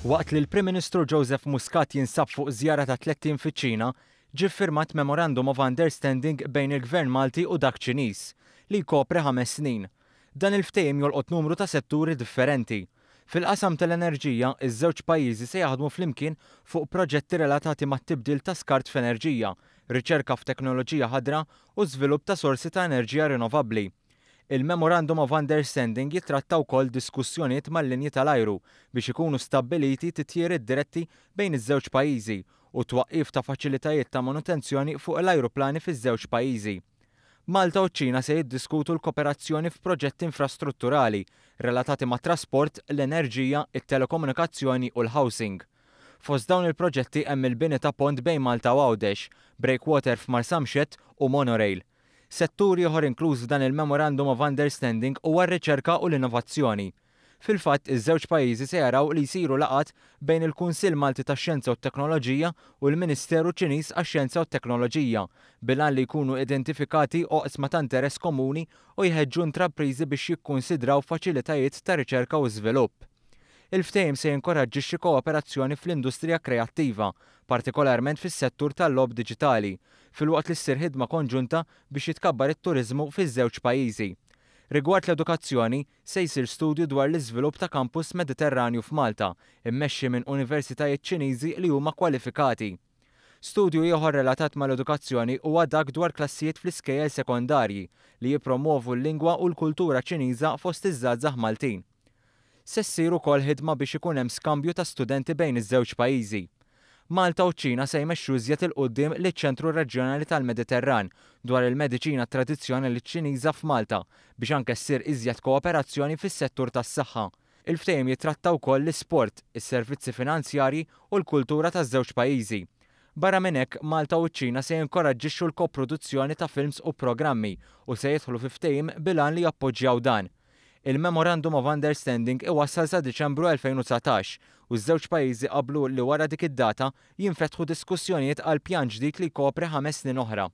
Waqt li l-Prim Ministru Joseph Muscat jinsab fuq żjara ta' tlett ijiem fiċ-Ċina, ġie ffirmat Memorandum of Understanding bejn il-Gvern Malti u dak Ċiniż, li jkopri ħames snin. Dan il-ftehim jolqot numru ta' setturi differenti. Fil-qasam tal-enerġija, iż-żewġ pajjiżi se jaħdmu flimkien fuq proġetti relatati mat-tibdil ta' skart f'enerġija, riċerka f'teknoloġija ħadra u żvilupp ta' sorsi ta' enerġija rinnovabbli. Il-Memorandum of Understanding jittratta wkoll diskussjonijiet mal-linji tal-ajru biex ikunu stabbiliti titjiriet diretti bejn iż-żewġ pajjiżi u t-twaqqif ta' faċilitajiet ta' manutenzjoni fuq l-ajruplani fiż-żewġ pajjiżi. Malta u ċ-Ċina se jiddiskutu l-kooperazzjoni f'proġetti infrastrutturali relatati mat-trasport, l-enerġija, it-telekomunikazzjoni u l-housing. Fost dawn il-proġetti hemm il-bini ta' pont bejn Malta u Għawdex, breakwater f'Marsamxett u monorail. Settur ieħor inkluż f'dan il-Memorandum of Understanding huwa r-riċerka u l-innovazzjoni. Fil-fatt, iż-żewġ pajjiżi se jaraw li jsiru laqgħat bejn il-Kunsill Malti tax-Xjenza u t-Teknoloġija u l-Ministeru Ċiniż għax-Xjenza u t-Teknoloġija, bil-għan li jkunu identifikati oqsma ta' interess komuni u jħeġġu intrapriżi biex jikkunsidraw faċilitajiet ta' riċerka u żvilupp. Il-ftehim se jinkoraġġixxi kooperazzjoni fl-industrija kreattiva, partikolarment fis-settur tal-logħob diġitali, filwaqt li ssir ħidma konġunta biex jitkabbar it-turiżmu fiż-żewġ pajjiżi. Rigward l-edukazzjoni, se jsir studju dwar l-iżvilupp ta' kampus Mediterranju f'Malta, immexxi minn universitajiet Ċiniżi li huma kwalifikati. Studju ieħor relatat mal-edukazzjoni huwa dak dwar klassijiet fl-iskejjel sekondarji li jippromwovu l-lingwa u l-kultura Ċiniża fost iż-żgħażagħ Maltin. Se ssir ukoll ħidma biex ikun hemm skambju ta' studenti bejn iż-żewġ pajjiżi. Malta u ċ-Ċina se jmexxu iżjed 'il quddiem liċ-Ċentru Reġjonali tal-Mediterran dwar il-Mediċina Tradizzjonali Ċiniża f'Malta biex anke ssir iżjed kooperazzjoni fis-settur tas-saħħa. Il-ftehim jittratta wkoll l-isport, is-servizzi finanzjarji u l-kultura taż-żewġ pajjiżi. Barra minn hekk, Malta u ċ-Ċina se jinkoraġġixxu l-koproduzzjoni ta' films u programmi u se jidħlu fi ftehim bil-għan li jappoġġjaw dan. Il-Memorandum of Understanding iwassal sa Diċembru 2019 u ż-żewġ pajjiżi qablu li wara dik id-data jinfetħu diskussjonijiet għal pjan ġdid li jkopri ħames snin oħra.